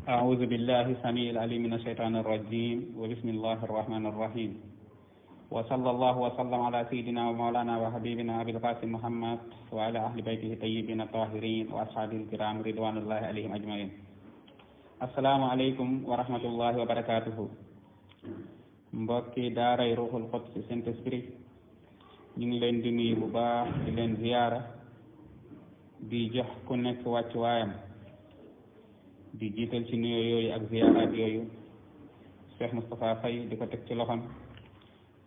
أعوذ بالله السميع العليم من الشيطان الرجيم وبسم الله الرحمن الرحيم وصلى الله وسلم على سيدنا ومولانا وحبيبنا أبي القاسم محمد وعلى أهل بيته الطيبين الطاهرين وأصحابه الكرام رضوان الله عليهم أجمعين. السلام عليكم ورحمة الله وبركاته. mbokki daaray Ruuxul Quds Saint-Esprit ñu ngi leen di nuyu bu baax di leen ziyaara di jox ku nekk wàccuwaayam di jiital ci nuyoo yooyu ak ziyaaraat yooyu Cheikh Moustapha Faye di ko teg ci loxam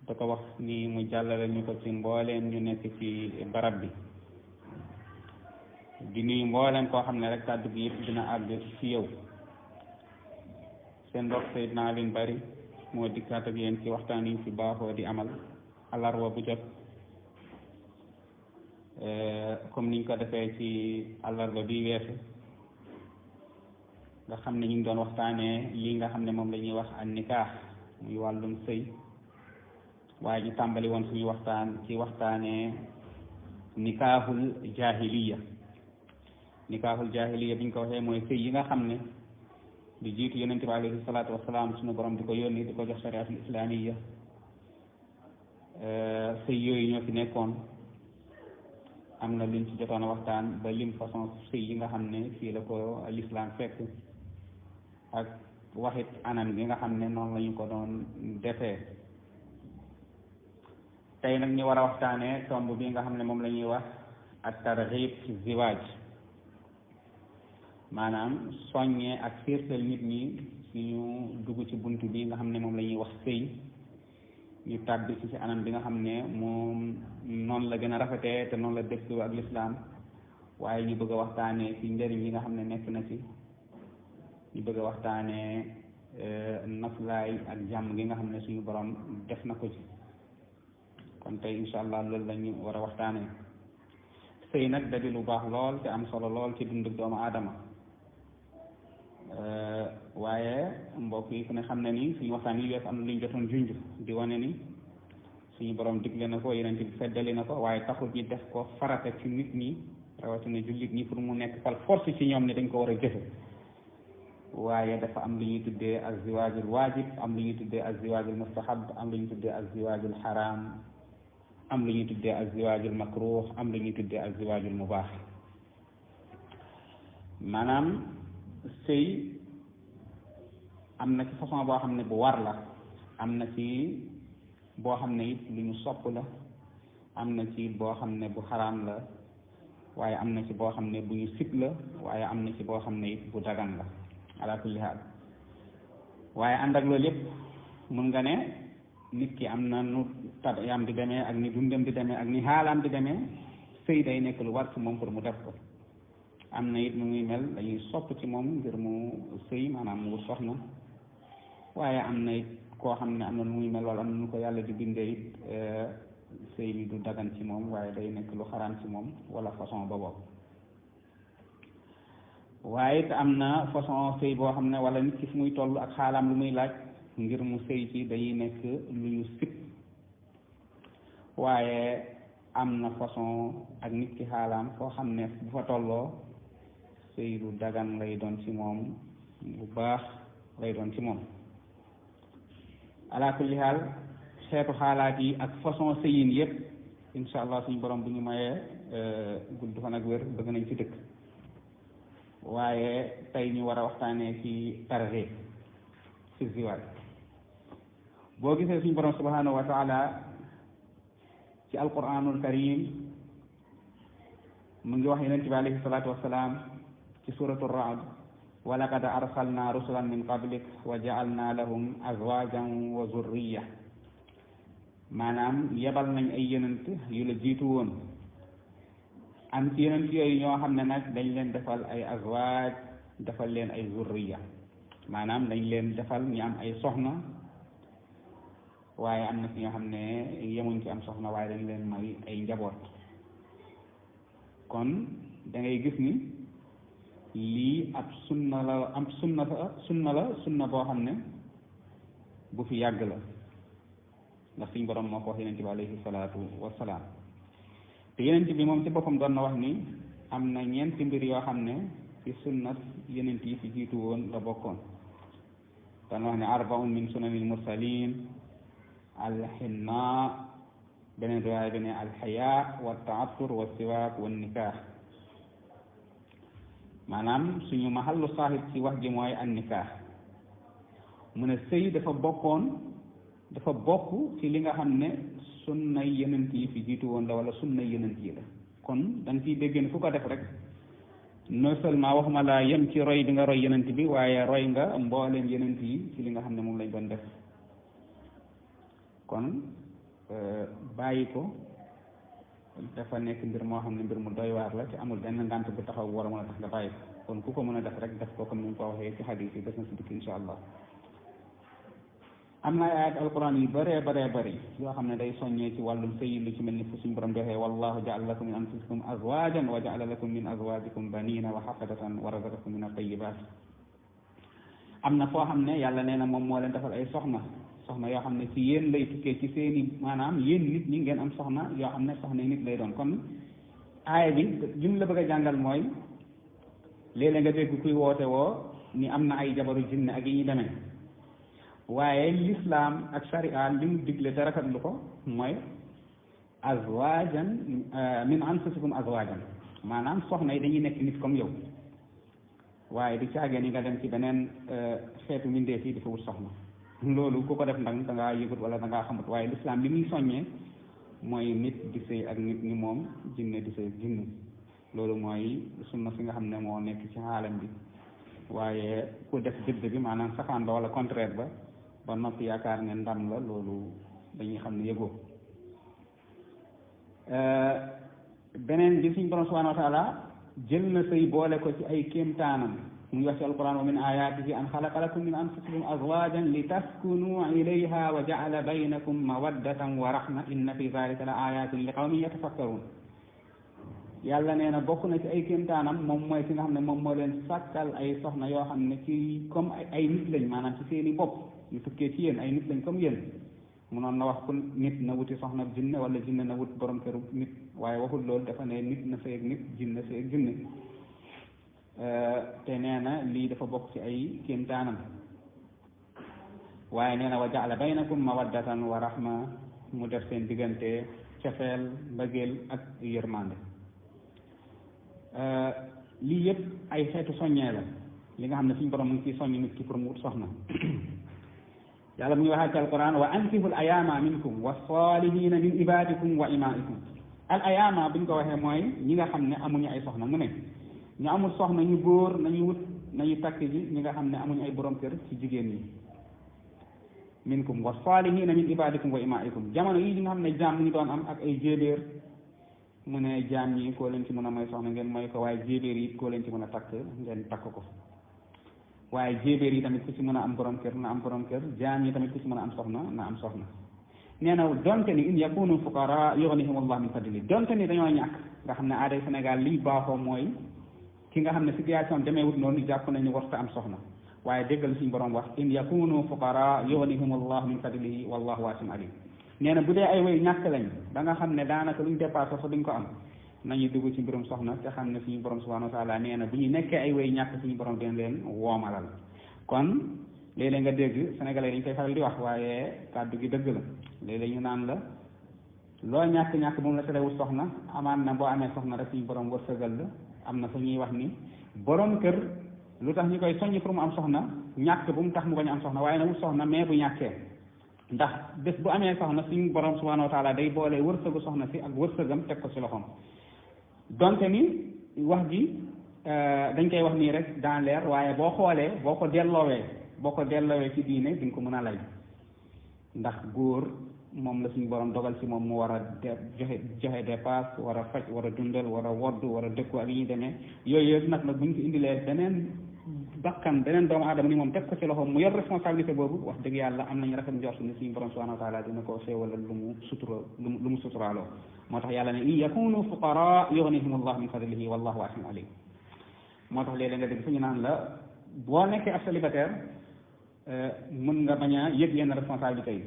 da ko wax ni mu jàllale ñu ko ci mbooleem ñu nekk ci barab bi di nuyu mbooleem koo xam ne rek kàddu gi yëpp dina àgg ci yow. seen mbokk Seydina Alioune Bari moo dikkaat ak yéen ci waxtaan yi ci baaxoo di amal alarba bu jot comme niñ ko defee ci alarba bi weesu nga xam ne ñu ngi doon waxtaanee lii nga xam ne moom la ñuy wax an nikaax muy wàllum sëy, waaye ñu tàmbali woon suñu waxtaan ci waxtaanee nikaaxul jaahiliya. nikaaxul jaahiliya bi ñu ko waxee mooy sëy yi nga xam ne di jiitu yonent bi alayhi salaatu wasalaam suñu borom di ko yónni di ko jox shariatul islaamiya, sëy yooyu ñoo fi nekkoon. am na luñ ci jotoon a waxtaan ba lim façon sëy yi nga xam ne fii la ko l'islam fekk ak waxit anam gi nga xam ne noonu la ñu ko doon defee. tey nag ñu war a waxtaanee tomb bi nga xam ne moom la ñuy wax at targhib fi ziwaaj, maanaam soññee ak xiirtal nit ñi suñu dugg ci bunt bi nga xam ne moom la ñuy wax sëy, ñu tàbbi ci anam bi nga xam ne moom noonu la gën a rafetee te noonu la dëppoo ak lislaam, waaye ñu bëgg a waxtaanee ci njëriñ yi nga xam ne nekk na ci, ñu bëgg a waxtaanee naflaay ak jàmm gi nga xam ne suñu borom def na ko ci. kon tey incha allah loolu la ñu war a waxtaanee. sëy nag da di lu baax lool te am solo lool ci dundu doomu aadama, waaye mbokk yi ku ne xam ne ni suñu waxtaan yi wees am na lu ñu jotoon junj di wane ni suñu borom digle na ko, yeneen bi feddali na ko, waaye taxul ñu def ko farata ci nit ñi rawatina jullit ñi pour mu nekk par force ci ñoom ne dañ ko war a jëfe. waaye dafa am lu ñuy tuddee azziwaajul waajib, am lu ñuy tuddee azziwaajul mustahab, am lu ñuy tuddee azziwaajul xaraam, am lu ñuy tuddee azziwaajul makruh, am lu ñuy tuddee azziwaajul mubaax. maanaam sëy am na ci façon boo xam ne bu war la, am na ci boo xam ne it lu ñu sopp la, am na ci boo xam ne bu xaraam la, waaye am na ci boo xam ne bu ñu sib la, waaye am na ci boo xam ne it bu dagan la ala kulli haal. waaye ànd ak loolu yëpp mun nga ne nit ki am na nu tabiyaam di demee ak ni dundam di demee ak ni xaalaam di demee, sëy day nekk lu war ci moom pour mu def ko. am na it nu muy mel dañuy sopp ci moom ngir mu sëy, maanaam mu wut soxna, waaye am na it koo xam ne am na nu muy mel wala am na nu ko yàlla di bindee it sëy bi du dagan ci moom, waaye day nekk lu xaraam ci moom wala façon ba bopp. waaye it am na façon sëy boo xam ne wala nit ki fu muy toll ak xaalaam lu muy laaj ngir mu sëy ci dañuy nekk lu ñu sib, waaye am na façon ak nit ki xaalaam foo xam ne bu fa tolloo sëy lu dagan lay doon ci moom, bu baax lay doon ci moom. ala kulli xaal xeetu xaalaat yi ak façon sëyin yëpp insha allah suñu borom bu ñu mayee gudd fan ak wér bëgg nañ ci dëkk. waaye tey ñu war a waxtaanee ci targhib fi ziwaaj. boo gisee suñu borom subhanahu wa taala ci alquranul karim mu ngi wax yonent bi alayhi salaatu wassalaam ci suratu raad, wa laqad arsalna rusulan min qablik wa ja'alna lahum azwajan wa zurriya. maanaam yebal nañ ay yonent yu la jiitu woon, am ci yonent yooyu ñoo xam ne nag dañ leen defal ay azwaaj, defal leen ay zurriya, maanaam dañ leen defal ñu am ay soxna, waaye am na ci ñoo xam ne yemuñ ci am soxna waaye dañ leen may ay njaboot. kon da ngay gis ni lii ab sunna la, am sunna boo xam ne bu fi yàgg la, ndax suñ borom moo ko wax yonent bi alayhi salaatu wassalaam. te yonent bi moom ci boppam doon na wax ni am na ñeenti mbir yoo xam ne ci sunnat yeneen yi fi jiitu woon la bokkoon dan wax ne arbaun min sunanil mursalin alxinna beneen riwaaya bi ne alxayaa wa taattur wa siwaak wa nikah maanaam suñu mahallu saahid ci wax ji mooy an nikah mu ne sëy dafa bokk ci li nga xam ne sunnay yenent yi fi jiitu woon la wala sunnay yenent yi la kon da nga ciy dégg ne fu ko def rek non seulement waxuma laa yem ci roy bi nga roy yenent bi waaye roy nga mbooleem yenent yi ci li nga xam ne moom lañ doon def kon bàyyi ko dafa nekk mbir moo xam ne mbir mu doy waar la ci amul benn ngànt bu taxaw war a mën a tax nga bàyyi ko kon ku ko mën a def rek def ko comme ni ñu ko waxee ci xadiis yi des na si dikk insha allah am na ay ayat alquran yu bëree bëri yoo xam ne day soññee ci wàllum sëy lu ci mel ni fu suñu borom doxee wallahu jaala lakum min anfusikum azwajan wa jaala lakum min azwajikum banina wa xafadatan wa razaqakum min at-tayyibat am na foo xam ne yàlla nee na moom moo leen defal ay soxna yoo xam ne ci yéen lay tukkee ci seeni maanaam yéen nit ñi ngeen am soxna yoo xam ne soxna nit lay doon kon aaya bi li mu la bëgg a jàngal mooy léeg-léeg nga dégg kuy woote woo ni am na ay jabaru jinne ak yi ñuy demee waaye l'islam ak sharia li mu digle te rafetlu ko mooy azwajan min anfusikum azwajan maanaam soxna yi dañuy nekk nit comme yow waaye du caagee ni nga dem ci beneen xeetu mbindeef yi dafa wut soxna loolu ku ko def ndax da ngaa yëgut wala da ngaa xamut waaye l'islam li muy soññee mooy nit di sëy ak nit ñi moom jinne di sëy ak jinne loolu mooy sunna si nga xam ne moo nekk ci xaalam bi waaye ku def dëgg bi maanaam safaan ba wala contraire ba noppi yaakaar ne ndam la loolu dañuy xam ne yëgoo beneen bi suñ borom subhanahu wa taala jël na sëy boole ko ci ay kéemtaanam mu ngi wax ci alquran wa min ayatihi an xalaqa lakum min anfusikum azwajan li taskunu ilayha wa jaala baynakum mawaddatan wa rahma inna fi dalika la ayatin li qawmin yatafakkarun yàlla nee na bokk na ci ay kéemtaanam moom mooy ki nga xam ne moom moo leen sàkkal ay soxna yoo xam ne ci comme ay nit lañ maanaam ci seeni bopp ñu tukkee ci yéen ay nit lañ comme yéen munoon na wax ku nit na wuti soxna jinne wala jinne na wut borom këru nit waaye waxul loolu dafa ne nit na sëy ak nit jinne sëy ak jinne te nee na lii dafa bokk ci ay kéemtaanam waaye nee na wa jaala baynakum mawaddatan wa rahma mu def seen diggante cofeel mbëggeel ak yërmande lii yëpp ay xeetu soññee la li nga xam ne suñu borom mu ngi ciy soññ nit ki pour mu wut soxna yàlla mu ngi waxaat ci alquran wa ankihul ayaama minkum wa salihina min ibadikum wa imaikum al ayaama bu ñu ko waxee mooy ñi nga xam ne amuñu ay soxna mu ne ñu amul soxna ñu góor nañu takk ji ñi nga xam ne amuñu ay borom kër ci jigéen ñi minkum wa salihina min ibadikum wa imaikum jamono yi nga xam ne jaam ñu doon am ak ay jéebéer mu ne jaam ñi koo leen ci mën a may soxna ngeen may ko waaye jéebéer yi koo leen ci mën a takk ngeen takk ko waaye jéebéer yi tamit ku ci mën a am borom kër na am borom kër jaam yi tamit ku ci mën a am soxna na am soxna nee na donte ni in yakunu fuqara yughnihim allah min fadli donte ni dañoo ñàkk nga xam ne aaday Sénégal liy baaxoo mooy ki nga xam ne situation demee wut noonu jàpp nañu warta am soxna waaye déggal suñu borom wax in yakunu fuqara yughnihim allah min fadlihi wallahu wasi'un alim nee na bu dee ay way ñàkk lañ da nga xam ne daanaka luñ dépassé fa duñ ko am nañu dugg ci mbirum soxna te xam ne suñu borom subhanahu wa taala nee na bu ñu nekkee ay way ñàkk suñu borom dina leen woomalal kon léeg-léeg nga dégg sénégalais dañ koy faral di wax waaye kàddu gi dëgg la léeg-léeg ñu naan la loo ñàkk-ñàkk moom la terewul soxna amaan na boo amee soxna rek suñu borom wërsëgal la am na fu ñuy wax ni borom kër lu tax ñu koy soññ pour mu am soxna ñàkk bu mu tax mu bañ am soxna waaye na wut soxna mais bu ñàkkee ndax bés bu amee soxna suñu borom subhanahu wa taala day boole wërsëgu soxna si ak wërsëgam teg ko ci loxoom donte ni wax ji dañ koy wax nii rek dans l'air waaye boo xoolee boo ko delloowee ci diine di nga ko mën a lay ndax góor moom la suñu borom dogal ci moom mu war a joxe dépasse war a faj war a dundal war a wodd war a dëkku ak yi ñuy demee yooyu yëpp nag bu ñu ko indilee beneen doomu aadama ni moom teg ko ci loxoom mu yor responsabilité boobu wax dëgg yàlla am nañu rafet njort ni suñu borom subhanahu wa taala dina ko xéewalal lu mu suturaaloo moo tax yàlla ne in yakunu fuqara yughnihim allah min fadlihi wallahu wasi'un alim moo tax léeg-léeg nga dégg fu ñu naan la boo nekkee ab célibataire mën nga bañ a yëg yenn responsabilité yi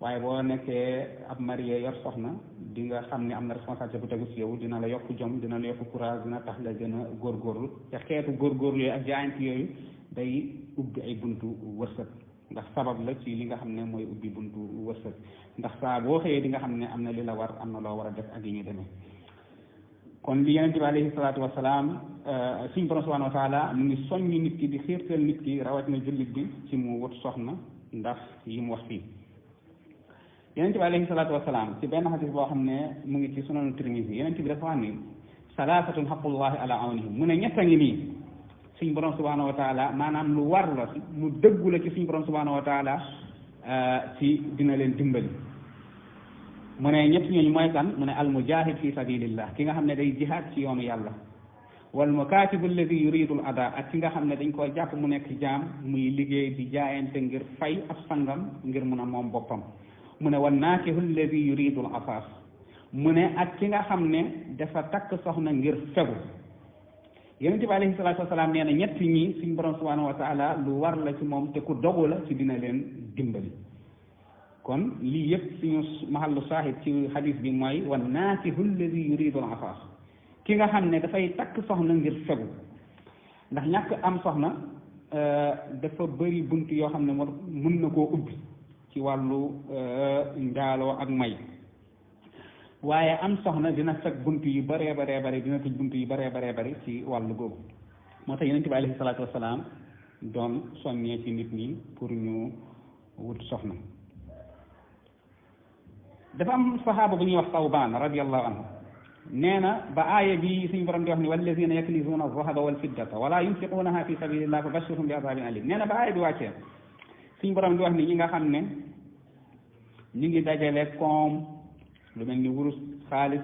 waaye boo nekkee ab marié yor soxna di nga xam ne am na responsabilité bu tegu ci yow dina la yokk jom dina la yokk courage dina tax la gën a góorgóorlu te xeetu góorgóorlu yooyu ak jaayante yooyu day ubbi ay buntu wërsëg ndax sabab la ci li nga xam ne mooy ubbi buntu wërsëg ndax saa boo xëyee di nga xam ne am na li la war am na loo war a def ak yi ñu demee kon li yonente bi alayhi salaatu wasalaam suñu borom subhanahu wa taala mu ngi soññi nit ki di xiirtal nit ki rawatina jullit bi ci mu wut soxna ndax yi mu wax fii yonente bi alayhi salaatu wasalaam ci benn xadis boo xam ne mu ngi ci sunanu Tirmisi yonente bi dafa wax ni salaasatun xaqullahi ala awnihim mu ne ñett a ngi nii suñu borom subhanahu wa taala maanaam lu war la lu dëggu la ci suñu borom subhanahu wa taala ci dina leen dimbali mu ne ñett ñooñu mooy kan mu ne al mujahid fi sabilillah ki nga xam ne day jihaad ci yoonu yàlla wal mukatibu alladi yuridu al ada ak ki nga xam ne dañ koo jàpp mu nekk jaam muy liggéey di jaayante ngir fay ab sangam ngir mun a moom boppam mu ne wan naakihu alladi yuridu al afaaf mu ne ak ki nga xam ne dafa takk soxna ngir fegu yonente bi alayhi salaatu wasalaam nee na ñett ñi suñ borom subhanahu wa taala lu war la ci moom te ku dogu la ci dina leen dimbali kon lii yëpp suñu mahallu saahid ci hadis bi mooy wan naakihu alladi yuridu al afaaf ki nga xam ne dafay takk soxna ngir fegu ndax ñàkk am soxna dafa bëri bunt yoo xam ne mën na koo ubbi ci wàllu njaaloo ak may waaye am soxna dina fekk bunt yu bëree bëri dina tëj bunt yu bëree bëri ci wàllu googu moo tax yonent bi alayhi salaatu wasalaam doon soññee ci nit ñi pour ñu wut soxna dafa am saxaaba bu ñuy wax Sawbaan radiyallahu anhu nee na ba aaya bi suñu borom di wax ni wallazina yaknizuuna az-zahaba wal fiddata wala yunfiquunaha fi sabilillah fa bashirhum bi azabin alim nee na ba aaya bi wàccee suñu borom di wax ni ñi nga xam ne ñu ngi dajale koom lu mel ni wurus xaalis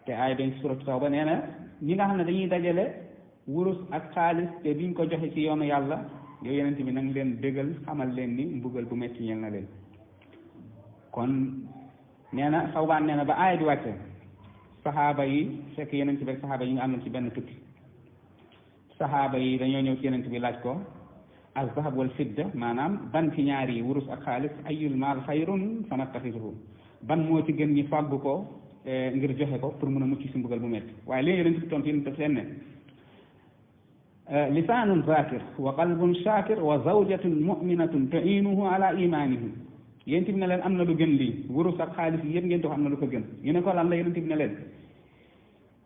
te aaya bi ci suratu Tawba nee na ñi nga xam ne dañuy dajale wurus ak xaalis te duñ ko joxe ci yoonu yàlla yow yonent bi nang leen dëggal xamal leen ni mbugal bu metti ñeel na leen kon nee na Sawbaan nee na ba aaya bi wàcce saxaaba yi fekk yonent bi ak saxaaba yi nga àndoon ci benn tukki saxaaba yi dañoo ñëw ci yonent bi laaj ko az-zahab wal fidda maanaam ban ci ñaar yi wurus ak xaalis ayul maal xayrun fanattaxizuhu ban moo ci gën ñi fàggu ko ngir joxe ko pour mun a mucc si mbugal bu metti waaye léegi yonent bi tontu yi daf leen ne lisaanun zakir wa qalbun shakir wa zawjatun muminatun tuinuhu ala imanihi yonent bi ne leen am na lu gën lii wurus ak xaalis yi yëpp ngeen dox am na lu ko gën ñu ne ko lan la yonent bi ne leen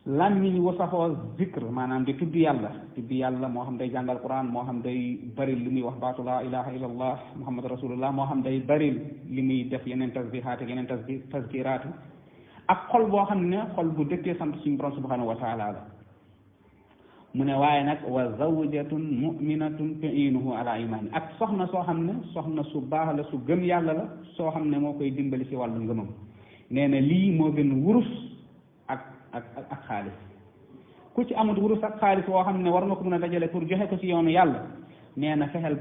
làmmiñ wu saxoo zikr maanaam di tudd yàlla moo xam day jàngal quran moo xam day bari li muy wax baatu laa ilaha illa allah muhammad rasulullah moo xam day bari li muy def yeneen tasbihaat ak yeneen tazkiraat ak xol boo xam ne xol bu dëkkee sant suñu borom subhanahu wa taala la mu ne waaye nag wa zawjatun muminatun tuinuhu ala imani ak soxna soo xam ne soxna su baax la su gëm yàlla la soo xam ne moo koy dimbali si wàllu ngëmam nee na lii moo gën wurus ak xaalis ku ci amut wurus ak xaalis woo xam ne war nga ko mën a dajale pour joxe ko ci yoonu yàlla nee na fexeel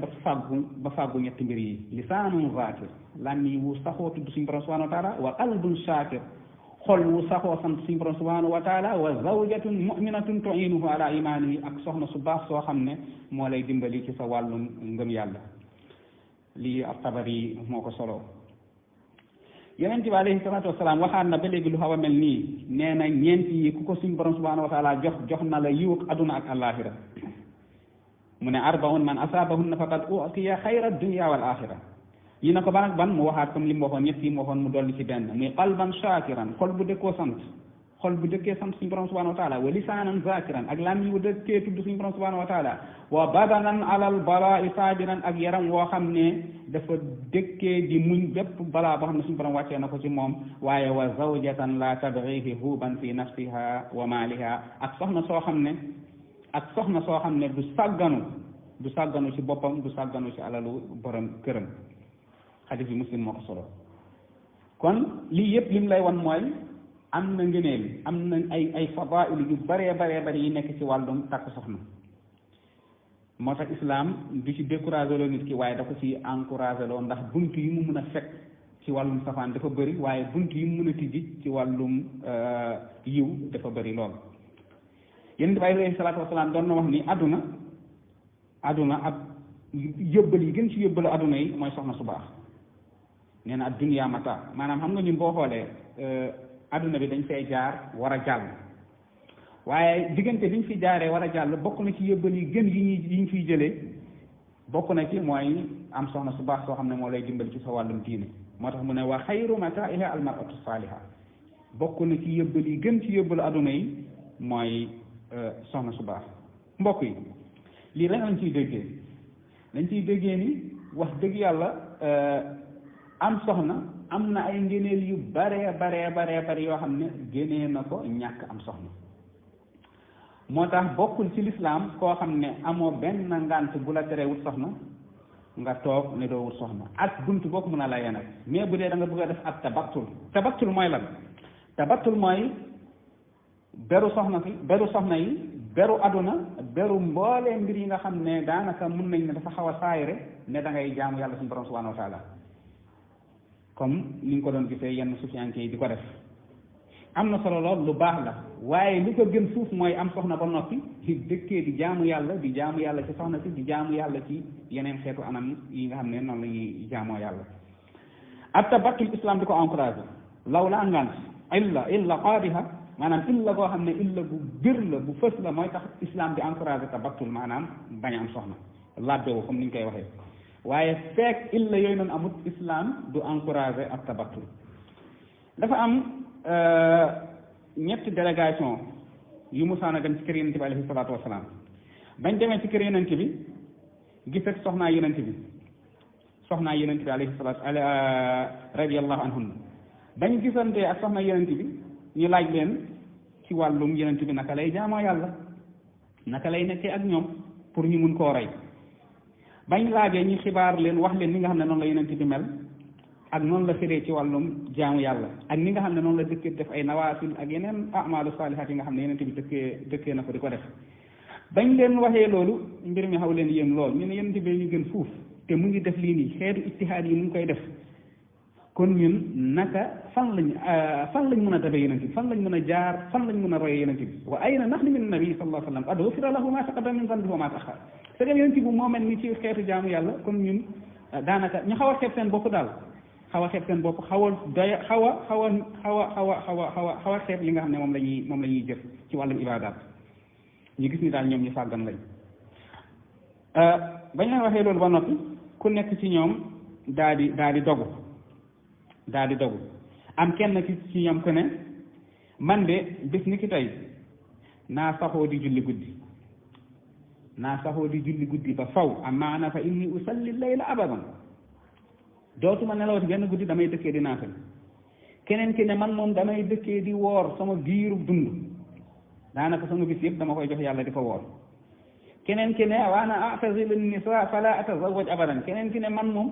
ba fàggu ñetti mbir yi lisaanun zaakir làmmiñ wu saxoo tudd suñu borom subhanahu wa taala wa qalbun shaakir xol wu saxoo sant suñu borom subhanahu wa taala wa zawjatun muminatun tuinuhu ala imaanihi ak soxna su baax soo xam ne moo lay dimbali ci sa wàllum ngëm yàlla lii at-Tabari moo ko solo yonent bi alayhi salaatu wasalaam waxaat na ba léegi lu xaw a mel nii nee na ñeent yi ku ko suñu borom subhanahu wa taala jox na la yiw ak aduna ak alaxira mu ne arbaun man asaabahunna faqad utiya xayra dunya wal axira yi na ko ban ak ban mu waxaat comme li mu waxoon ñett yi mu waxoon mu dolli ci benn muy qalban shakiran xol bu dëkkee sant suñu borom subhanahu wa taala wa lisaanan zakiran ak lam wu dëkkee tudd suñu borom subhanahu wa taala wa badanan alal balaa'i sabiran ak yaram woo xam ne dafa dëkkee di muñ bépp balaa boo xam ne suñu borom wàccee na ko ci moom waaye wa zawjatan la tabghihi huban fi nafsiha wa maliha ak soxna soo xam ne du sàgganu ci boppam du sàgganu ci alalu borom këram xadis bi Muslim moo ko solo kon lii yëpp lim lay wan mooy am na ngëneel am na ay fadail yu bëree bari yi nekk ci wàllum takk soxna moo tax islam du ci découragé loo nit ki waaye da ko ci encouragé loo ndax bunt yi mu mën a fekk ci wàllum safaan dafa bëri waaye bunt yi mu mën a tijji ci wàllum yiw dafa bëri lool yonent bi alayhi salaatu wasalaam doon na wax ni àdduna ab yóbbal yi gën ci yóbbalu àdduna yi mooy soxna su baax nee na ad-dunya mata maanaam xam nga ñun boo xoolee adduna bi dañ fay jaar war a jàll waaye diggante biñ fi jaaree war a jàll bokk na ci yóbbal yi gën yi ñu fiy jëlee bokk na ci mooy am soxna su baax soo xam ne moo lay dimbali ci sa wàllum diine moo tax mu ne wa xayru mataiha almaratu saliha bokk na ci yóbbal yi gën ci yóbbalu adduna yi mooy soxna su baax mbokk yi lii rek lañ ciy déggee ni wax dëgg yàlla am soxna am na ay ngëneel yu bare yoo xam ne génnee na ko ñàkk am soxna moo tax bokkul ci lislaam koo xam ne amoo benn ngànt bu la teree wut soxna nga toog ne doo wut soxna ak bunt boo ko mën a la yenal mais bu dee da nga bëgg a def ak tabattul mooy lan tabattul mooy beru soxna yi beru aduna beru mboolee mbir yi nga xam ne daanaka mun nañ ne dafa xaw a saayre ne da ngay jaamu yàlla suñu borom subhanahu wa taala comme ni nga ko doon gisee yenn sufiyanke yi di ko def am na solo lool lu baax la waaye li ko gën fuuf mooy am soxna ba noppi di dëkkee di jaamu yàlla ci soxna si di jaamu yàlla ci yeneen xeetu anam yi nga xam ne noonu la ñuy jaamoo yàlla ak tabattul islam di ko encouragé law la ngant illa qaadiha maanaam illa boo xam ne illa bu bir la bu fës la mooy tax islam di encouragé tabattul maanaam bañ am soxna labbewu comme ni ñu koy waxee waaye fekk illa yooyu noonu amut islam du encouragé ak tabattul dafa am ñetti délégation yu musaana dem ci kër yonent bi alayhi salaatu wasalaam bañ demee ci kër yonent bi gis ak soxnaa yonent bi alayhi salaatu radiyallahu anhum bañ gisantee ak soxnaa yonent bi ñu laaj leen ci wàllum yonent bi naka lay jaamoo yàlla naka lay nekkee ak ñoom pour ñu mun koo rey bañ laajee ñu xibaar leen wax leen ni nga xam ne noonu la yonent bi mel ak noonu la firee ci wàllum jaamu yàlla ak ni nga xam ne noonu la dëkkee def ay nawaafil ak yeneen amalu saalihaat yi nga xam ne yonent bi dëkkee na ko di ko def bañ leen waxee loolu mbir mi xaw leen yéem lool ñu ne yonent bi ñu gën fuuf te mu ngi def lii nii xeetu ijtihaad yi mu ngi koy def kon ñun naka fan lañ mën a dabe yonent bi fan lañ mën a jaar fan lañ mën a roye yonent bi wa ayna nahnu min nabi sallallahu alayhi wa sallam qad ghufira lahu ma taqaddama min dhanbihi wa ma ta'akhkhar c'est-à-dire yonent bi moo mel ni ci xeetu jaamu yàlla kon ñun daanaka ñu xaw a xeeb seen bopp daal xaw a xeeb seen bopp xaw a xeeb li nga xam ne moom la ñuy jëf ci wàllum ibaadaat ñu gis ni daal ñoom ñu sàggan lañ bañ leen waxee loolu ba noppi ku nekk ci ñoom daa di dogu am kenn ci ñoom ku ne man de bés ni ki tey naa saxoo di julli guddi ba faw amaana fa inni usalli layla abadan dootuma nelawati benn guddi damay dëkkee di naafil keneen ki ne man moom damay dëkkee di woor sama biiru dund daanaka sama bis yëpp dama koy jox yàlla di ko woor keneen ki ne wa ana a'tazilu nisa fala atazawwaj abadan keneen ki ne man moom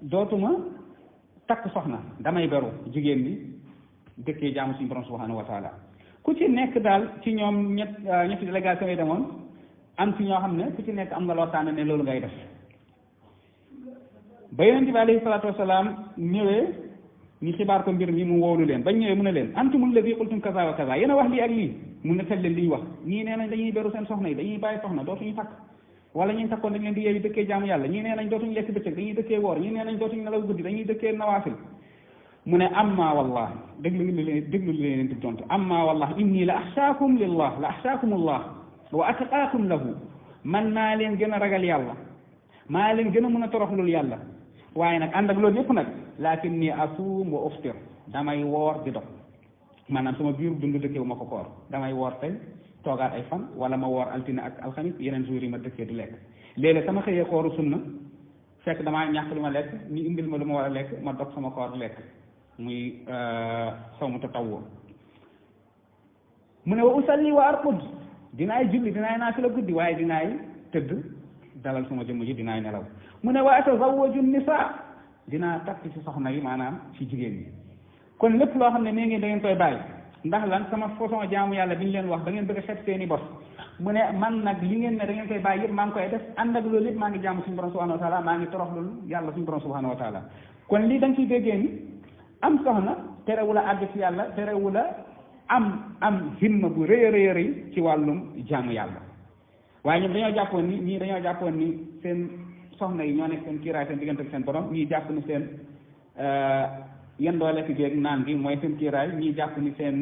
dootuma takk soxna damay beru jigéen bi dëkkee jaamu suñu borom subhanahu wa taala ku ci nekk daal ci ñoom ñetti délégation yi demoon am ci ñoo xam ne ku ci nekk am nga loo tànn ne loolu ngay def ba yonent bi alayhi salaatu wasalaam ñëwee ñu xibaar ko mbir mi mu woolu leen bañ ñëwee mu ne leen antumul ladhi qultum kaza wa kaza yéen a wax lii ak lii mu ne teel leen liy wax ñii nee nañ dañuy beru seen soxna yi dañuy bàyyi soxna dootuñu takk wala ñuy takkoon dañ leen di yeewi dëkkee jaamu yàlla ñii nee nañ dootuñu lekk bëccëg dañuy dëkkee woor ñii nee nañ dootuñu nelaw guddi dañuy dëkkee nawaafil mu ne amma wallahi déglu leen di tontu amma wallahi inni la axshaakum lillah la axshaakum allah wa atqaakum lahu man maa leen gën a ragal yàlla maa leen gën a mën a toroxlul yàlla waaye nag ànd ak loolu yëpp nag laakin ni asuum wa uftir damay woor di dog maanaam sama biir dund dëkkee bu ma ko koor damay woor tey toogaat ay fan wala ma woor altine ak alxamis yeneen jours yi ma dëkkee di lekk léeg-léeg sama xëyee kooru sunna fekk damaa ñàkk lu ma lekk ñu indil ma lu ma war a lekk ma dog sama koor lekk muy sawmu tatawwu mu ne wa usalli wa arqud dinaay julli dinaay naafila guddi waaye dinaay tëdd dalal sama jëmm ji dinaay nelaw mu ne wa atazawwaju nisaa dinaa takk ci soxna yi maanaam ci jigéen ñi kon lépp loo xam ne nee ngeen da ngeen koy bàyyi ndax lan sama façon jaamu yàlla bi ñu leen wax da ngeen bëgg a xeeb seeni bos mu ne man nag li ngeen ne da ngeen koy bàyyi yëpp maa ngi koy def ànd ak loolu yëpp maa ngi jaamu suñu borom subhanahu wa taala maa ngi toroxlul yàlla suñu borom subhanahu wa taala kon lii da nga ciy déggee ni am soxna terewula àgg ci yàlla terewula am himma bu rëy a rëy ci wàllum jaamu yàlla waaye ñoom dañoo jàppoon ni seen soxna yi ñoo nekk seen kiiraay seen diggante ak seen borom ñii jàpp ni seen yendoo lekk géeg naan gi mooy seen kiiraay ñii jàpp ni seen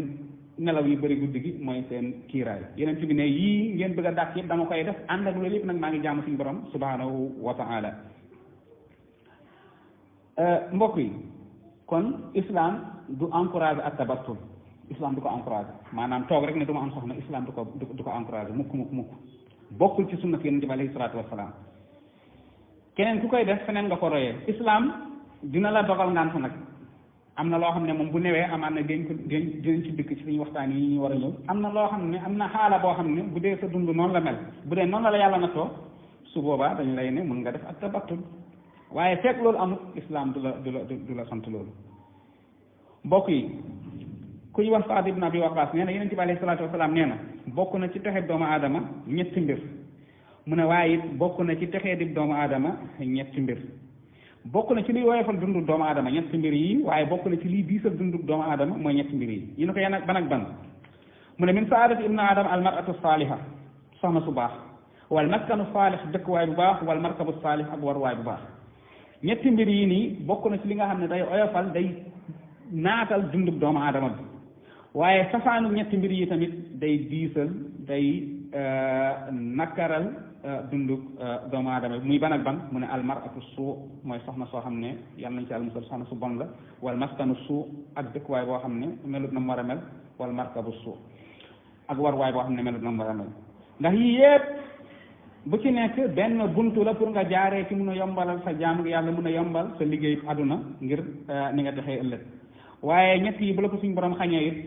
nelaw yu bëri guddi gi mooy seen kiiraay yeneen bi ne yii ngeen bëgg a dàq yëpp dama koy def ànd ak loolu yëpp nag maa ngi jaamu suñu borom subhanahu wa taala mbokk yi kon islam du encouragé ak tabattul islam du ko encouragé maanaam toog rek ne du ma am soxna islam du ko encouragé mukk bokkul ci sunna yonent bi alayhi salaatu wasalaam keneen ku koy def feneen nga ko royee islam dina la dogal ngant nag am na loo xam ne moom bu newee amaan na dinañ ci dikk ci suñu waxtaan yi ñu war a ñëw am na loo xam ne am na xaala boo xam ne bu dee sa dund noonu la mel bu dee noonu la yàlla na too su boobaa dañ lay ne mën nga def ak tabattul waaye fekk loolu amul islam du la sant loolu mbokk yi ku ñu wax Saad ibn Abi Waqaas nee na yonent bi alayhi salaatu wasalaam nee na bokk na ci texe doomu aadama ñetti mbir mu ne waaye it bokk na ci texee di doomu aadama ñetti mbir bokk na ci liy woyofal dundu doomu aadama ñetti mbir yi waaye bokk na ci liy diisal dundu doomu aadama mooy ñetti mbir yi ñu ne ko yan ak ban mu ne min saadati ibnu aadama al mar'atu saaliha soxna su baax wal maskanu saalih dëkkuwaay bu baax wal markabu saalih ak waruwaay bu baax ñetti mbir yi nii bokk na ci li nga xam ne day oyofal day naatal dundu doomu aadama bi waaye safaanu ñetti mbir yi tamit day diisal day nakkaral dundug doomu aadama muy ban ak ban mu ne almaratu suu mooy soxna soo xam ne yàlla nañ ci àll musal soxna su bon la wal maskanu suu ak dëkkuwaay boo xam ne melut na mu war a mel wal markabu suu ak warwaay boo xam ne melut na mu war a mel ndax yii yépp bu ci nekk benn buntu la pour nga jaaree ci mun a yombalal sa jaam yàlla mun a yombal sa liggéey àdduna ngir ni nga texee ëllëg waaye ñett yi bu la ko suñ borom xañee it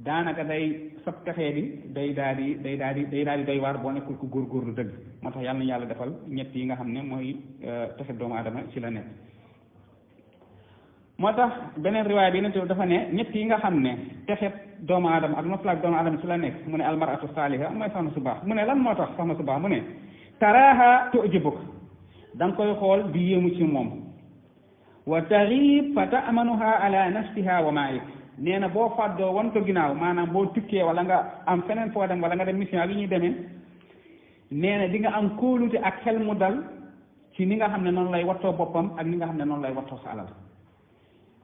daanaka day sab texee di day daal di doy waar boo nekkul ko góorgóorlu dëgg moo tax yàlla na yàlla defal ñett yi nga xam ne mooy texe doomu aadama ci la nekk moo tax beneen riwaay bi yeneen dafa ne ñett yi nga xam ne texe doomu aadama ak noflaak doomu aadama ci la nekk mu ne almaratu saaliha mooy soxna su baax mu ne lan moo tax soxna su baax mu ne taraaha tujibuk da nga koy xool di yéemu ci moom wa taxib fa taamanuha ala nafsiha wa maik nee na boo fàddoo wan ko ginnaaw maanaam boo tukkee wala nga am feneen foo dem wala nga dem mission ak yi ñuy demee nee na di nga am kóolute ak xel mu dal ci ni nga xam ne noonu lay wattoo boppam ak ni nga xam ne noonu lay wattoo sa alal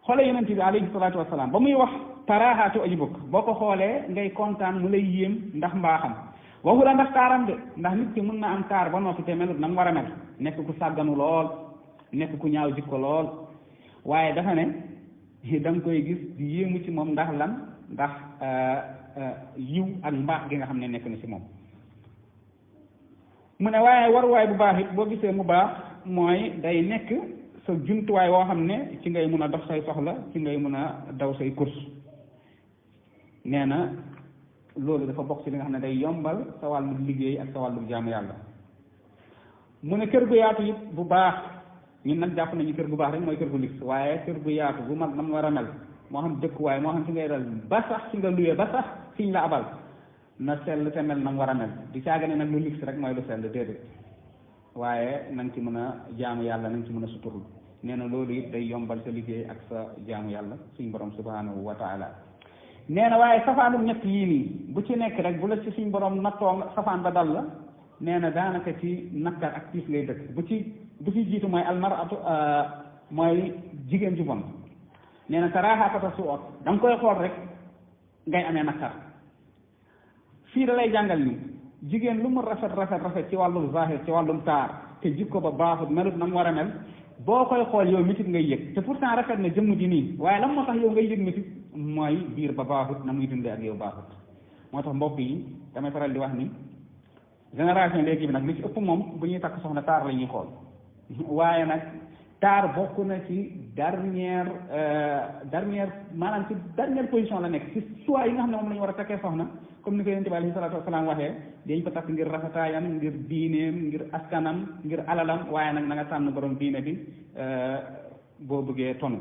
xoole yonent bi alayhi salaatu wasalaam ba muy wax taraxaatu ajibuk boo ko xoolee ngay kontaan mu lay yéem ndax mbaaxam waxu la ndax taaram de ndax nit ki mën na am taar ba noppi te melut na mu war a mel nekk ku sàgganu lool nekk ku ñaaw jikko lool waaye dafa ne da nga koy gis di yéemu ci moom ndax lan ndax yiw ak mbaax gi nga xam ne nekk na ci moom mu ne waaye waruwaay bu baax it boo gisee mu baax mooy day nekk sa jumtuwaay woo xam ne ci ngay mun a dox say soxla ci ngay mun a daw say course nee na loolu dafa bokk ci li nga xam ne day yombal sa wàllu liggéey ak sa wàllu jaamu yàlla mu ne kër gu yaatu it bu baax ñun nag jàpp nañu kër gu baax rek mooy kër gu luxe waaye kër gu yaatu bu mag nam war a mel moo xam dëkkuwaay moo xam ci ngay dal ba sax ci nga luye ba sax fiñ la abal na sell te mel na mu war a mel di caaga ne nag lu luxe rek mooy lu sell déedéet waaye na nga ci mën a jaamu yàlla na nga ci mën a suturlu nee na loolu it day yombal sa liggéey ak sa jaamu yàlla suñ borom subhanahu wa taala nee na waaye safaanum ñett yii nii bu ci nekk rek bu la ci suñ borom nattoo safaan ba dal la nee na daanaka ci nakkar ak tiis lay dëkk bu ci jiitu mooy almaratu mooy jigéen ju bon nee na taraaxaatata su ot da nga koy xool rek ngay amee nakkar fii da lay jàngal ni jigéen lu mu rafet ci wàllum zahir ci wàllum taar te jikko ba baaxut melut na mu war a mel boo koy xool yow mitit ngay yëg te pourtant rafet na jëmm ji nii waaye lan moo tax yow ngay yëg mitit mooy biir ba baaxut na muy dundee ak yow baaxut moo tax mbokk yi damay faral di wax ni génération léegi bi nag li ci ëpp moom bu ñuy takk soxna taar la ñuy xool waaye nag taar bokk na ci dernière maanaam ci dernière position la nekk ci choix yi nga xam ne moom la ñu war a takkee soxna comme ni ko yonent bi alayhi salaatu wasalaam waxee dañ ko takk ngir rafetaayam ngir diineem ngir askanam ngir alalam waaye nag na nga tànn borom diine bi boo bëggee tonu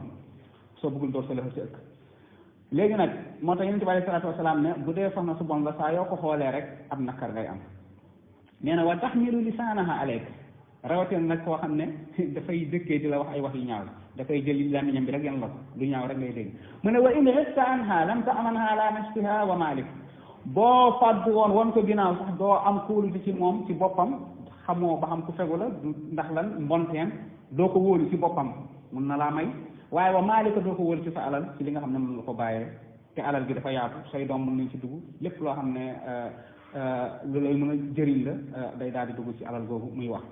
soo bëggul door sa loxo ci ëkk léegi nag moo tax yonent bi alayhi salaatu wasalaam ne bu dee soxna su bon la saa yoo ko xoolee rek ab nakkar ngay am nee na wa taxmilu lisaanaha aleyk rawatina nag koo xam ne dafay dëkkee di la wax ay wax yu ñaaw dafay jël làmmiñam bi rek yan la ko lu ñaaw rek ngay dégg mu ne wa in ghibta anha lam ta'manha ala nafsiha wa malik boo fàddu woon wan ko ginnaaw sax doo am kóolute ci moom ci boppam xamoo ba xam ku fegu la du ndax lan mbonteen doo ko wóolu ci boppam mun na laa may waaye wa maalika doo ko wóolu ci sa alal ci li nga xam ne mën nga ko bàyyee te alal bi dafa yaatu say doom mën nañ ci dugg lépp loo xam ne lu lay mën a jëriñ la day daal di dugg ci alal googu muy wax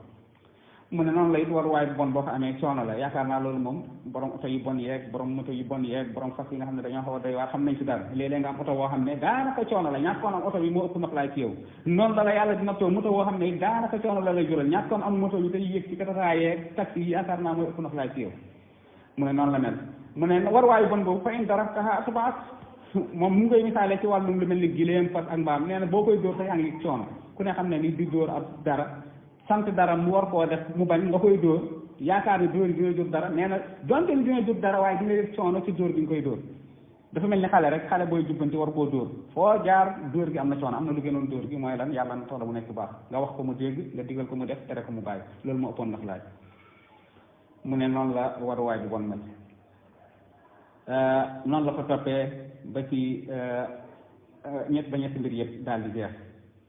mu ne noonu la it waruwaay bu bon boo ko amee coono la yaakaar naa loolu moom borom oto yu bon yeeg borom moto yu bon yeeg borom fas yi nga xam ne dañoo xaw a doy waar xam nañ ci dara léeg-léeg nga am oto boo xam ne daanaka coono la ñàkkoon am oto bi moo ëpp noflaay ci yow noonu la la yàlla dina toog moto boo xam ne daanaka coono la lay jural ñàkkoon am moto bi tey yéeg ci katataaa yeeg taxi yi yaakaar naa mooy ëpp noflaay ci yow mu ne noonu la mel mu ne waruwaay bon boobu fa in darabtaha asbaat moom mu ngi koy misaale ci wàllum lu mel ni giléem fas ak mbaam nee na boo koy dóor sa yaa ngi coono ku ne xam ne ni di dóor ab dara sant dara mu war koo def mu bañ nga koy dóor yaakaar ne dóor dina jur dara nee na donte ni dina jur dara waaye dina def coono ci dóor gi nga koy dóor dafa mel ni xale rek xale booy jubbanti war koo dóor foo jaar dóor gi am na coono am na lu gënoon dóor gi mooy lan yàlla na tolla mu nekk baax nga wax ko mu dégg nga digal ko mu def tere ko mu bàyyi loolu moo ëppoon ndax laaj mu ne noonu la waruwaay bu bon mel noonu la ko toppee ba ci ñetti mbir yëpp daal di jeex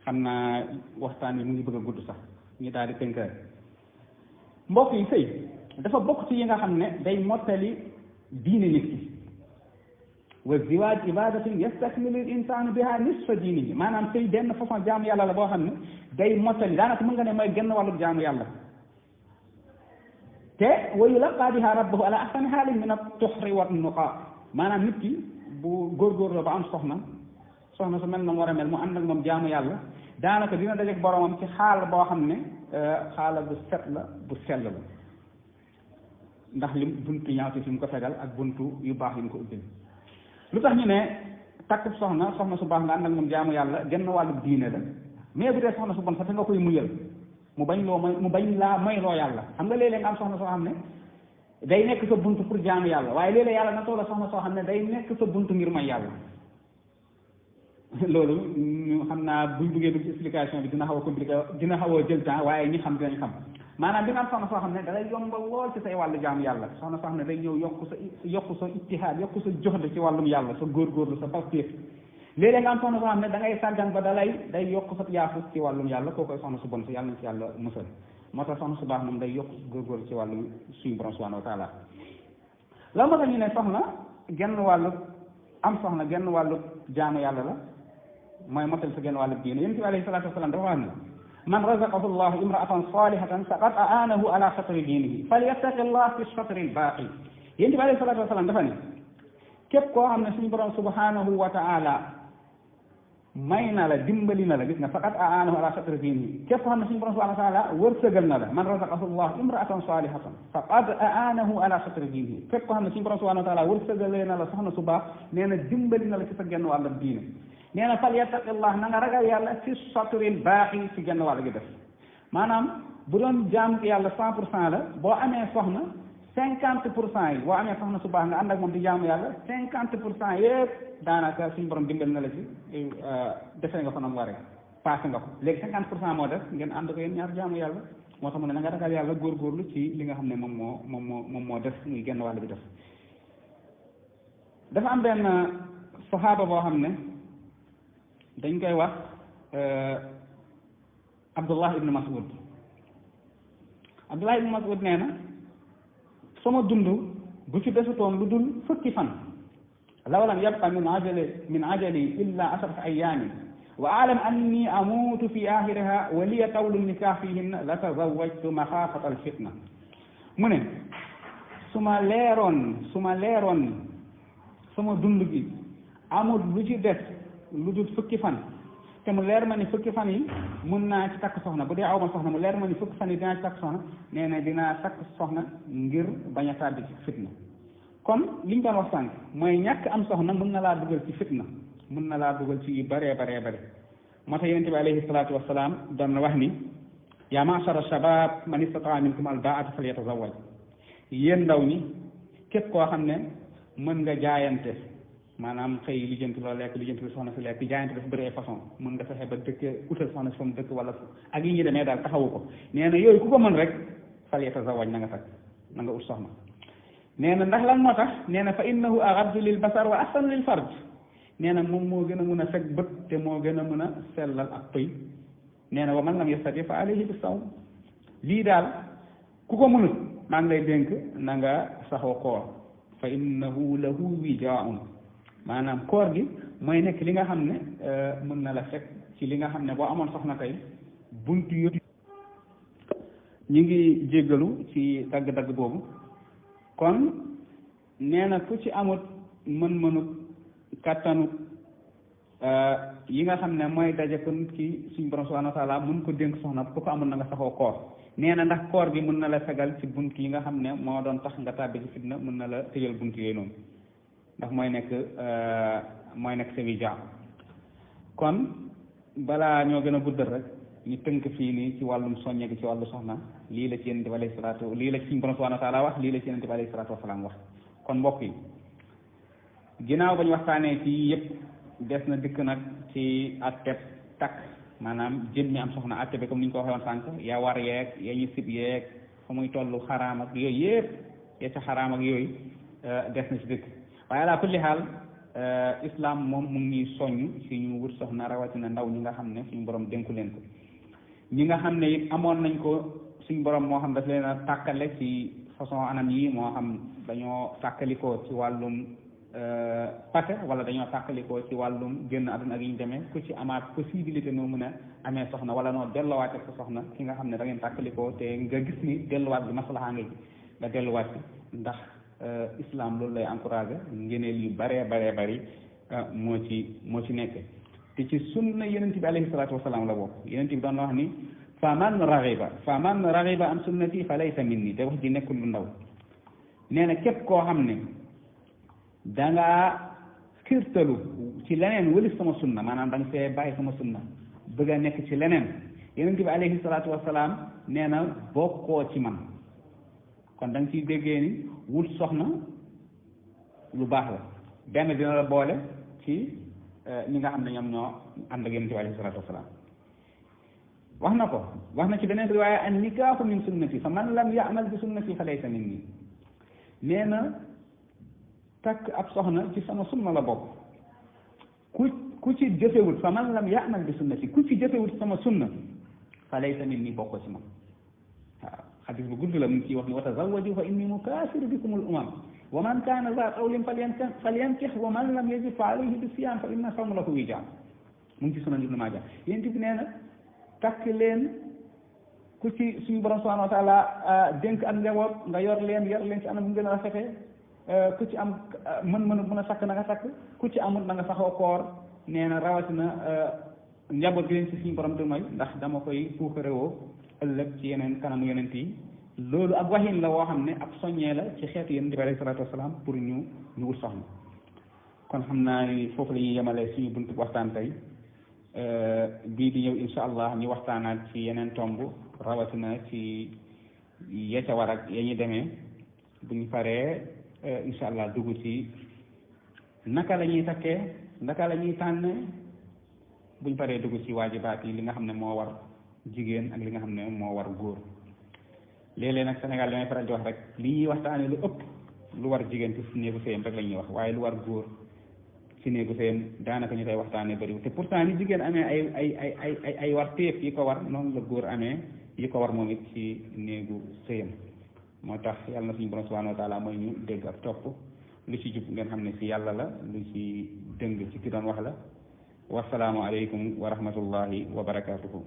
xam naa waxtaan wi mu ngi bëgg a gudd sax ñu daal di tënkal mbokk yi sëy dafa bokk ci yi nga xam ne day mottali diine nit ki wa ziwaaj ibadatin yastakmilu l insanu biha nisfa diinihi maanaam sëy benn façon jaamu yàlla la boo xam ne day mottali daanaka mën nga ne mooy genn wàllu jaamu yàlla te wa yulaqa biha rabbahu ala ahsani haalin min at-tuhri wa an-nuqaa maanaam nit ki bu góorgóorloo ba am soxna su mel na mu war a mel mu ànd ak moom jaamu yàlla daanaka dina dajeek boromam ci xaal boo xam ne xaala bu set la bu sell la ndax lim buntu ñaawte fi mu ko fegal ak buntu yu baax yi mu ko ubbil lu tax ñu ne takk soxna su baax nga ànd ak moom jaamu yàlla genn wàllu diine la mais bu dee soxna su bon sax nga koy muyal mu bañ laa may loo yàlla xam nga léeg-léeg nga am soxna soo xam ne day nekk sa buntu pour jaamu yàlla waaye léeg-léeg yàlla na toola soxna soo xam ne day nekk sa buntu ngir may yàlla loolu ñu xam naa buñ duggee dugg ci explication bi dina xaw a compliqué dina xaw a jël temps waaye ñi xam dinañ xam maanaam dina am soxna soo xam ne da lay yombal lool ci say wàllu jaamu yàlla soxna soo xam ne day ñëw yokku sa ittihaad yokku sa joxde ci wàllum yàlla sa góorgóorlu sa pastéef léeg-léeg nga am soxna soo xam ne da ngay sàggan ba day yokk sa yaafus ci wàllum yàlla koo koy soxna su bon si yàlla na ci yàlla musal moo tax soxna su baax moom day yokk góorgóorlu ci wàllum suñu borom subhanahu wa taala la moo tax ñu ne soxna genn wàllu jaamu yàlla la mooy motal sa genn wàllu diine yonent bi alayhi salaatu wasalaam dafa wax ne man razaqahu llahu imraatan salihatan faqad aanahu ala shatri diinihi falyattaqi llah fi shatri lbaaqi yonent bi alayhi salaatu wasalaam dafa ne képp koo xam ne suñu borom subhanahu wa taala may na la dimbali na la gis nga faqad aanahu ala shatri diinihi képp koo xam ne suñu borom subhanahu wa taala wërsëgal na la man razaqahu llahu imraatan salihatan faqad aanahu ala shatri diinihi képp koo xam ne suñu borom subhanahu wa taala wërsëgalee na la soxna su baax nee na dimbali na la ci sa genn wàllu diine nee na fal yattaqillah na nga ragal yàlla fi satril baaxi ci genn wàll gi def maanaam bu doon jaam yàlla 100% la boo amee soxna 50% yi boo amee soxna su baax nga ànd ak moom di jaamu yàlla 50% yëpp daanaka suñu borom dimbal na la ci defee nga ko na mu waree paase nga ko léegi 50% moo def ngeen ànd ko yéen ñaar jaamu yàlla moo tax mu ne na nga ragal yàlla góorgóorlu ci li nga xam ne moom moo def muy genn wàll bi def dafa am benn saxaaba boo xam ne dañ koy wax Abdullah ibn Mas'ud nee na sama dund bu ci desutoon lu dul fukki fan law lam yabqa min ajali illa 10 ayaamin wa a'lam anni amuutu fi aaxiriha wa liya tawlu nikah fihinna la tazawwajtu maxaafata alfitna mu ne su ma leeroon sama dund gi amul lu ci des lu dul fukki fan te mu leer ma ni fukki fan yi mun naa ci takk soxna bu dee aw ma soxna mu leer ma ni fukki fan yi dinaa ci takk soxna nee na dinaa takk soxna ngir bañ a tàbbi ci fitna kon li ñu doon wax sànq mooy ñàkk am soxna mun na laa dugal ci fitna mun na laa dugal ci yu baree moo tax yonent bi alayhi salaatu wasalaam doon na wax ni yaa ma'shara shabab man istataa minkum al-baa'ata falyatazawwaj yéen ndaw ñi képp koo xam ne mën nga jaayante maanaam xëy lijjanti loo lekk lijjanti lu soxna si lekk jaayante dafa bëri ay façon mën nga fexe ba dëkk utal soxna si fa mu dëkk wala ak yi ñu demee daal taxawu ko nee na yooyu ku ko mën rek falyatazawwaj na nga takk na nga ut soxna nee na ndax lan moo tax nee na fa innahu aghaddu lil basar wa ahsanu lil farj nee na moom moo gën a mën a fekk bët te moo gën a mën a sellal ak pëy nee na wa man lam yastati fa alayhi bis sawm lii daal ku ko mënut maa ngi lay dénk na nga saxoo koor fa innahu lahu wijaun maanaam koor gi mooy nekk li nga xam ne mën na la fekk ci li nga xam ne boo amoon soxna tey buntu yëpp ñi ngi jéggalu ci dagg-dagg boobu kon nee na ku ci amut mën-mënut kàttanut yi nga xam ne mooy daje ko nit ki suñu borom subhanahu wa taala mën ko dénk soxna ku ko amul na nga saxoo koor nee na ndax koor gi mën na la fegal ci bunt yi nga xam ne moo doon tax nga tàbbi ci fitna mën na la tëjal bunt yooyu noonu ndax mooy nekk sa wija kon balaa ñoo gën a guddal rek ñu tënk fii nii ci wàllum soññe gi ci wàllu soxna lii la ci yonent bi alayhi salaatu lii la ci suñu borom subhanahu wa taala wax lii la ci yonent bi alayhi salaatu wasalaam wax kon mbokk yi ginnaaw ba ñu waxtaanee ci yëpp des na dikk nag ci atteb takk maanaam jëm mi am soxna atte bi comme ni ñu ko waxee woon sànq yaa war yeeg yaa ñu sib yeeg fa muy tollu xaraam ak yooyu yëpp ya ca xaraam ak yooyu des na ci dëkk waaye ala kulli xaal islam moom mu ngi soññ si ñu wut soxna rawatina ndaw ñi nga xam ne suñu borom dénku leen ko ñi nga xam ne it amoon nañ ko suñu borom moo xam daf leen a tàkkale ci façon anam yi moo xam dañoo tàkkalikoo ci wàllum pate wala dañoo tàkkalikoo ci wàllum génn àdduna ak yi ñu demee ku ci amaat possibilité noo mën a amee soxna wala noo delluwaat ak sa soxna ki nga xam ne da ngeen tàkkalikoo te nga gis ni delluwaat bi maslaxa nga delluwaat bi ndax islam loolu lay encouragé ngeneel yu baree bari moo ci nekk te ci sunna yonent bi alayhi salaatu wasalaam la bokk yonent bi doon wax ni fa man raxiba an sunnati fa laysa minni te wax ji nekkul lu ndaw nee na képp koo xam ne dangaa xiirtalu ci leneen wëlis sama sunna maanaam da nga fee bàyyi sama sunna bëgg a nekk ci leneen yonent bi alayhi salaatu wasalaam nee na bokkoo ci man kon da nga ciy déggee ni wut soxna lu baax la benn dina la boole ci ñi nga xam ne ñoom ñoo ànd ak yonent bi alayhi salaatu wasalaam wax na ci beneen riwaaya an nikaahu min sunnati fa man lam ya'mal bi sunnati fa laysa minni nee na takk ab soxna ci sama sunna la bokk ku ci jëfewut fa man lam ya'mal bi sunnati ku ci jëfewut sama sunna fa laysa minni bokk ci man waaw xadis bu gudd la mu ngi ciy wax ni wa tazawwaju fa inni mukaasiru bikum al umam wa man kaana za qawlin falyankih wa man lam yajid fa alayhi bi siyam fa inna sawma lahu wijaa mu ngi ci sunan ibnu maaja yéen bi nee na takk leen ku ci suñu borom subhanahu wa taala dénk ak njaboot nga yor leen ci anam bu gën a rafetee ku ci am mën a sakk na nga sakk ku ci amul na nga saxoo koor nee na rawatina njaboot gi leen ci suñu borom du may ndax dama koy puukarewoo ëllëg ci yeneen kanamu yonent yi loolu ak waxin la woo xam ne ab soññee la ci xeetu yonent bi alayhi salaatu wasalaam pour ñu wut soxna kon xam naa ni foofu la ñuy yemale suñu buntu waxtaan tey bii di ñëw insha allah ñu waxtaanaat ci yeneen tomb rawatina ci ya ca war ak ya ñu demee buñ paree insha allah dugg ci naka la ñuy takkee naka la ñuy tànne buñ paree dugg ci waajibaat yi li nga xam ne moo war jigéen ak li nga xam ne moo war góor léeg-léeg nag Sénégal damay faral di wax rek li ñuy waxtaane lu ëpp lu war jigéen ci néegu sëyam rek la ñuy wax waaye lu war góor ci néegu sëyam daanaka ñu koy waxtaane bëriwul te pourtant ni jigéen amee ay war téef yi ko war noonu la góor amee yi ko war moom it ci néegu sëyam moo tax yàlla na suñu borom subhanahu wa taala mooy ñu dégg ak topp lu ci jub ngeen xam ne ci yàlla la lu ci dëng ci ki doon wax la wasalaamu aleykum wa rahmatullahi wa barakatuhu